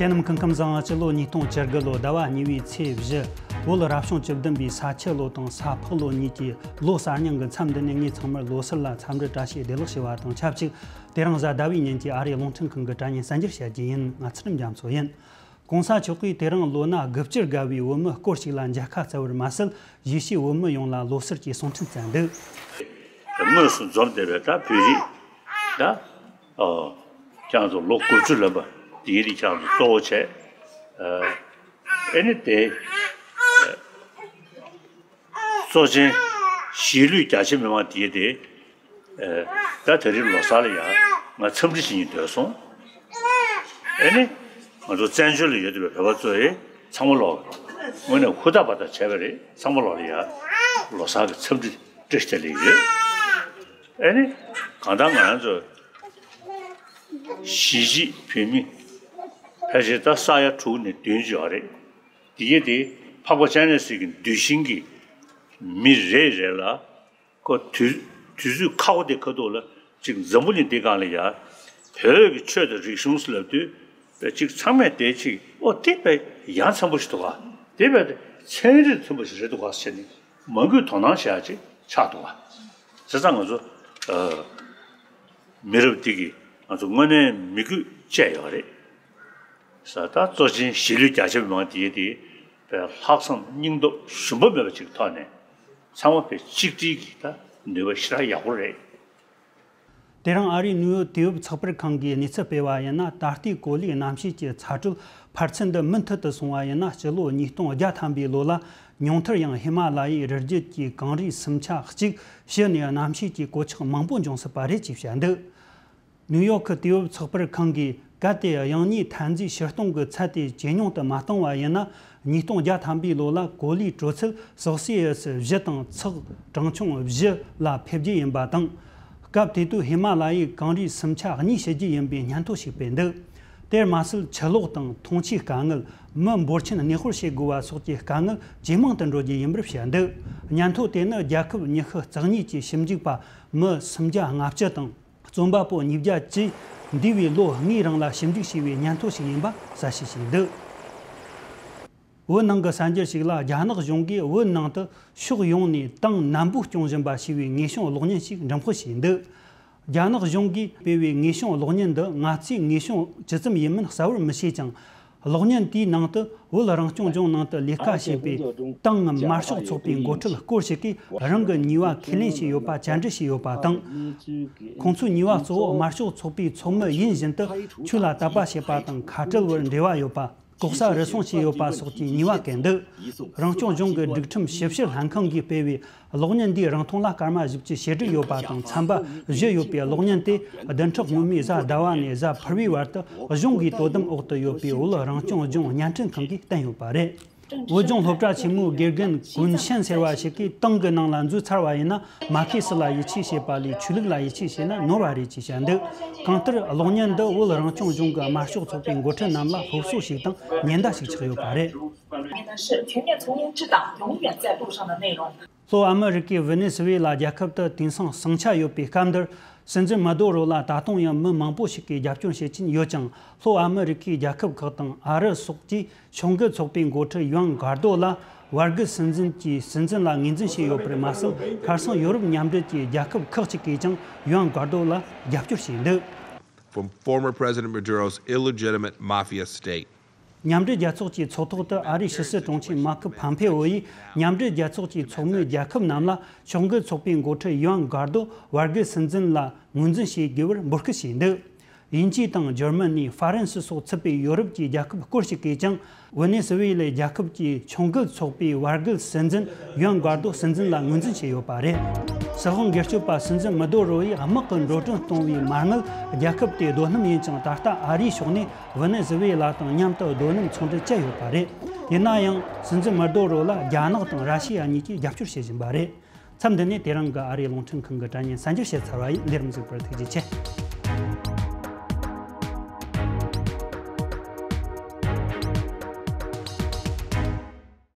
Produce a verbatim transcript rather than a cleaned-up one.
ཁྱེད་རྣམས་སྐུ་ཁམས་བཟང་། སྤྱི་ལོ་ཉིས་སྟོང་བཅུ་དགུ་ལོ་ཟླ་བ་གཉིས་པའི་ཚེས་བཞི། བོད་རབ་བྱུང་བཅུ་བདུན་པའི་ས་ཁྱི་ལོ་དང་ས་ཕག་ལོ་གཉིས་ཀྱི་ལོ་གསར་རྙིང་གི་མཚམས་འདི་ནས་ངས་ཚང་མར་ལོ་གསར་ལ་འཚམས་འདྲི་བཀྲ་ཤིས་བདེ་ལེགས་ཞུ་བ་དང་ཆབས་ཅིག་དེ་རིང་གཟའ་ཟླ་བའི་ཉིན་གྱི་ཨ་རིའི་རླུང་འཕྲིན་ཁང་གི་དྲ་བརྙན་གསར་འགྱུར་བཤད་རྒྱུ་ཡིན། ང་ཚུལ་ཁྲིམས་རྒྱ་མཚོ་ཡིན། གོང་ས་མཆོག་གིས་དེ་རིང་ལོ་ན་དགུ་བཅུར་བརྒལ་བའི་བོད་མི་སྐོར་ཞིག་ལ་མཇལ་ཁ་བསྩལ་བར་མ་ཟད། གཞིས་བྱེས་བོད་མི་ཡོངས་ལ་ལོ་གསར་གྱི་གསུང་འཕྲིན་བསྩལ་འདུག་དངོས་སུ་འཛོམས་བསྡད་པའི་ད་བོད་རིགས་ད། ཨོ། ཁྱེད་ཚོ་ལོ་དགུ་བཅུ་ལོན་པ་དེའི་རིགས་ཁྱེད་ཚོ་གཙོ་བོ་བྱས། ཨ་ནི་དེ། གཙོ་ཆེན་གཞིས་ལུས་རྒྱ་ཆེ་མི་མང་དེའི་དེ། ད་དེ་རིང་ལོ་གསར་ལ་ཡང་ང་འཚམས་འདྲི་ཞུ་སྙིང་འདོད་སོང་། ཨ་ནི། ང་ཚོ་བཙན་བྱོལ་ལ་ཡོད་བསྡད་པའི་བོད་པ་ཚོ་ཡིས་ཚང་མ་ལོག་དངོས་གནས་ཧུར་ཐག་པ་ཐག་བྱས་པ་རེད། ཚང་མ་ལོག་ལ་ཡང་ལོ་གསར་གྱི་འཚམས་འདྲི་བཀྲ་ཤིས་བདེ་ལེགས་ཡོད། ཨ་ནི། གང་ལྟར་ང་རང་ཚོ་གཞིས་བྱེས་བོད་མི་ཕལ་ཆེར་ད་ས་ཡ་དྲུག་ནས་བདུན་ཅིག་ཡོད་རེད། དེ་གས་དེ་འཕགས་པ་སྤྱན་རས་གཟིགས་ཀྱི་གདུལ་ཞིང་གི་མི་རེ་རེ་ལ། ཁོ་དུས་དུས་ཚོད་ཁག་པོ་དེ་ཁ་ཐུག་ལ་ཅིག་འཛམ་བུ་གླིང་འདི་སྒང་ལ་ཡ། བོད་ཀྱི་ཆོས་དང་རིག་གཞུང་ཟེར་ལབ་དུས་ཅིག་ཚང་མས་དེ་ཅིག་ཨོ་དེ་དཔེ་ཡ་མཚན་པོ་ཞིག་འདུག་ག་དེ་དཔེ་ཚན་རིག་མཐུན་པ་ཞིག་རེད་འདུག་ག་ཟེར་ནས་མང་པོས་དོ་སྣང་བྱེད་ཡ་ཅིག་ཆགས་འདུག་ག་བྱས་ཙང་ང་ཚོ་ཨ་མི་རབས་འདི་གིས་ང་ཚོ་དངོས་གནས་མི་རྒྱུད་བཅད་ཡོད་རེད། ས་ད་གཙོ་ཆེན་གཞིས་ལུས་རྒྱ་ཆེ་མི་མང་དེ་དེ་དཔེ་ལྷག་བསམ་སྙིང་སྟོབས་ཞུམ་པ་མེད་པ་ཅིག་ཐོག་ནས་ཚང་མ་དཔེ་གཅིག་སྒྲིལ་གྱི་ད་ནུས་པ་ཞེ་དྲག་ཡག་པོ་རེད། དེ་རིང་ཨ་རིའི་ནིའུ་ཡོག་དུས་བབ་ཚགས་པར་ཁང་གིས་གནས་ཚུལ་སྤེལ་བ་ཡིན་ན། ད་ལྟའི་གོ་ལའི་གནམ་གཤིས་ཀྱི་ཚ་དྲོད་འཕར་ཚད་འདི་མུ་མཐུད་དུ་སོང་བ་ཡིན་ན། སྤྱི་ལོ་ཉིས་སྟོང་བརྒྱ་ཐམ་པའི་ལོ་ལ་ཉུང་མཐར་ཡང་ཧི་མ་ལ་ཡའི་རི་རྒྱུད་ཀྱི་གངས་རིའི་སུམ་ཆ་གཅིག་ཞུ་ནས་གནམ་གཤིས་ཀྱི་གོད་ཆག་མང་པོ་འབྱུང་སྲིད་པ་རེད་ཅེས་བཤད་འདུག་ནིའུ་ཡོག་གི་དུས་བབ་ཚགས་པར་ཁང་གིས་གལ་ཏེ་དབྱིན་གཉིས་འཐབ་འཛིང་ཕྱིར་གཏོང་གི་ཚད་དེ་ཇེ་ཉུང་དུ་མ་བཏང་བ་ཡིན་ན། ཉིས་སྟོང་བརྒྱ་ཐམ་པའི་ལོ་ལ་གོ་ལའི་དྲོད་ཚད་སེལ་སི་ཡ་སི་བཞི་དང་ཚེག་གྲངས་ཆུང་བཞི་ལ་ཕེབས་རྒྱུ་ཡིན་པ་དང་། སྐབས་དེ་དུས་ཧི་མ་ལ་ཡའི་གངས་རིའི་སུམ་ཆ་གཉིས་ཞུ་རྒྱུ་ཡིན་པའི་སྙན་ཐོ་ཞིག་སྤེལ་འདུག་དེར་མ་ཟད། ཆུ་ལོག་དང་འཐུང་ཆུའི་དཀའ་ངལ། མི་འབོར་ཆེན་གནས་སྤོར་བྱེད་དགོས་པ་སོགས་ཀྱི་དཀའ་ངལ་ཇེ་མང་དུ་འགྲོ་རྒྱུ་ཡིན་པར་བཤད་འདུག་སྙན་ཐོ་དེ་ནི་རྒྱལ་ཁབ་ཉི་ཤུ་རྩ་གཉིས་ཀྱི་ཞིབ་འཇུག་པ་མི་སུམ་བརྒྱ་ལྔ་བཅུ་དང་། རྩོམ་པ་པོ་ཉིས་བརྒྱ་བཅས་འདས་པའི་ལོ་ལྔའི་རིང་ལ་ཞིབ་འཇུག་བྱས་པའི་སྙན་ཐོ་ཞིག་ཡིན་པ་གསལ་བཤད་བྱས་འདུག་བོད་ནང་གི་གསར་འགྱུར་ཞིག་ལ། རྒྱ་ནག་གཞུང་གིས་བོད་ནང་དུ་ཕྱོགས་ཡོངས་ནས་ཏང་ནན་པོ་སྐྱོང་བཞིན་པ་ཞེས་པའི་ངེས་བྱང་གློག་བརྙན་ཞིག་འགྲེམས་སྤེལ་བྱས་འདུག་རྒྱ་ནག་གཞུང་གིས་སྤེལ་བའི་ངེས་བྱང་གློག་བརྙན་འདི་ང་ཚོས་ངེས་བྱང་ཇི་ཙམ་ཡིན་མིན་གསལ་བོར་མི་ཤེས་ཀྱང་། གློག་བརྙན་དེའི་ནང་དུ་བོད་རང་སྐྱོང་ལྗོངས་ནང་དུ་ལས་ཀ་བྱེད་པའི་ཏང་ངམ་དམར་ཤོག་ཚོགས་པའི་འགོ་ཁྲིད་སྐོར་ཞིག་གིས་རང་གི་ཉེས་པ་ཁས་ལེན་བྱས་ཡོད་པ་བཅར་འདྲི་བྱས་ཡོད་པ་དང་། ཁོང་ཚོའི་ཉེས་པ་གཙོ་བོ་དམར་ཤོག་ཚོགས་པའི་ཚོགས་མི་ཡིན་བཞིན་དུ་ཆོས་ལ་དད་པ་བྱེད་པ་དང་ཁ་བྲལ་བར་འབྲེལ་བ་ཡོད་པ། ལྐོག་ཟ་རུལ་སུངས་བྱས་ཡོད་པ་སོགས་ཀྱི་ཉེས་པ་བཀལ་འདུག་རང་སྐྱོང་ལྗོངས་ཀྱི་སྒྲིག་ཁྲིམས་ཞིབ་བཤེར་ལྷན་ཁང་གིས་སྤེལ་བའི་གློག་བརྙན་འདིའི་རིང་ཐུང་ལ་སྐར་མ་བཞི་བཅུ་ཞེ་དྲུག་ཡོད་པ་དང་། ཚན་པ་བཞི་ཡོད་པའི་གློག་བརྙན་དེ་བདུན་ཕྲག་སྔོན་མའི་གཟའ་ཟླ་བ་ནས་གཟའ་ཕུར་བུའི་བར་དུ་གཞུང་གི་དོ་དམ་འོག་ཏུ་ཡོད་པའི་བོད་རང་སྐྱོང་ལྗོངས་བརྙན་འཕྲིན་ཁང་གིས་བསྟན་ཡོད་པ་རེད། བོད་ལྗོངས་སློབ་གྲྭ་ཆེན་མོའི་དགེ་རྒན་ཀུན་ཤན་ཟེར་བ་ཞིག་གིས་ཏང་གི་ནང་ལ་འཛུལ་ཚར་བ་ཡིན་ན། མ་ཤེས་སུ་ལ་ཡིད་ཆེས་བྱེད་པ་ལས་ཆོས་ལུགས་ལ་ཡིད་ཆེས་བྱས་ན་ནོར་བ་རེད་ཅེས་བཤད་འདུག་གང་ལྟར་གློག་བརྙན་འདི་བོད་རང་སྐྱོང་ལྗོངས་ཀྱི་དམར་ཤོག་ཚོགས་པའི་འགོ་ཁྲིད་རྣམས་ལ་སློབ་གསོ་ཞིག་དང་ཉེན་བརྡ་ཞིག་ཆགས་ཡོད་པ་རེད། 全面从严治党永远在路上的内容。 ལྷོ་ཨ་མི་རི་ཀའི་ཝེ་ནེ་ཟུ་ཝེ་ལ་རྒྱལ་ཁབ་དེ་དེང་སང་ཟིང་ཆ་ཡོད་པའི་སྐབས་འདིར། སྲིད་འཛིན་མ་དུ་རོ་ལ་ད་དུང་ཡང་མི་མང་པོ་ཞིག་གིས་རྒྱབ་སྐྱོར་བྱེད་ཀྱིན་ཡོད་ཅིང་། ལྷོ་ཨ་མི་རི་ཀའི་རྒྱལ་ཁབ་ཁག་དང་ཨ་རི་སོགས་ཀྱིས་ཕྱོགས་འགལ་ཚོགས་པའི་འགོ་ཁྲིད་ཡུའན་གྷར་དོ་ལ་བར་བརྒལ་སྲིད་འཛིན་གྱི་སྲིད་འཛིན་ལ་ངོས་འཛིན་བྱས་ཡོད་པར་མ་ཟད། ཁ་སང་ཡོ་རོབ་མཉམ་འབྲེལ་གྱི་རྒྱལ་ཁབ་ཁག་ཅིག་གིས་ཀྱང་ཡུའན་གྷར་དོ་ལ་རྒྱབ་སྐྱོར་བྱས་འདུག From former President Maduro's illegitimate mafia state. མཉམ་འབྲེལ་རྒྱལ་ཚོགས་ཀྱི་ཚོགས་ཐོག་ཏུ་ཨ་རིའི་ཕྱི་སྲིད་དྲུང་ཆེ་མར་ཁུ་ཕམ་ཕེ་འོ་ཡིས། མཉམ་འབྲེལ་རྒྱལ་ཚོགས་ཀྱི་ཚོགས་མི་རྒྱལ་ཁབ་རྣམས་ལ་ཕྱོགས་འགལ་ཚོགས་པའི་འགོ་ཁྲིད་ཡུའན་གྷར་དོ་བར་བརྒལ་སྲིད་འཛིན་ལ་ངོས་འཛིན་བྱེད་དགོས་པར་འབོད་སྐུལ་བྱས་འདུག་དབྱིན་ཇི་དང་འཇར་མ་ནི། ཧྥ་རན་སི་སོགས་ཚུད་པའི་ཡོ་རོབ་ཀྱི་རྒྱལ་ཁབ་སྐོར་ཞིག་གིས་ཀྱང་། ཝེ་ནེ་ཟུ་ཝེ་ལའི་རྒྱལ་ཁབ་ཀྱི་ཕྱོགས་འགལ་ཚོགས་པའི་བར་བརྒལ་སྲིད་འཛིན་ཡུའན་གྷར་དོ་སྲིད་འཛིན་ལ་ངོས་འཛིན་བྱས་ཡོད་པ་རེད། སྲིད་དབང་སྒེར་གཅོད་པ་སྲིད་འཛིན་མ་དུ་རོ་ཡིས་དམག་གི་འགྲོ་གྲོན་གཏོང་བའི་མ་དངུལ་རྒྱལ་ཁབ་དེའི་རྡོ་སྣུམ་ཡིན་ཅིང་། ད་ལྟ་ཨ་རིའི་ཕྱོགས་ནས་ཝེ་ནེ་ཟུ་ཝེ་ལ་དང་མཉམ་དུ་རྡོ་སྣུམ་ཚོང་འབྲེལ་བཅད་ཡོད་པ་རེད། ཡིན་ན་ཡང་སྲིད་འཛིན་མ་དུ་རོ་ལ་རྒྱ་ནག་དང་ར་ཤི་ཡ་གཉིས་ཀྱིས་རྒྱབ་སྐྱོར་བྱེད་བཞིན་པ་རེད། མཚམས་འདི་ནས་དེ་རིང་གི་ཨ་རིའི་རླུང་འཕྲིན་ཁང་གི་དྲ་བརྙན་གསར་འགྱུར་བཤད་ཚར་བ་ཡིན། འདིར་གཟིགས་པར་ཐུགས་རྗེ་ཆེ།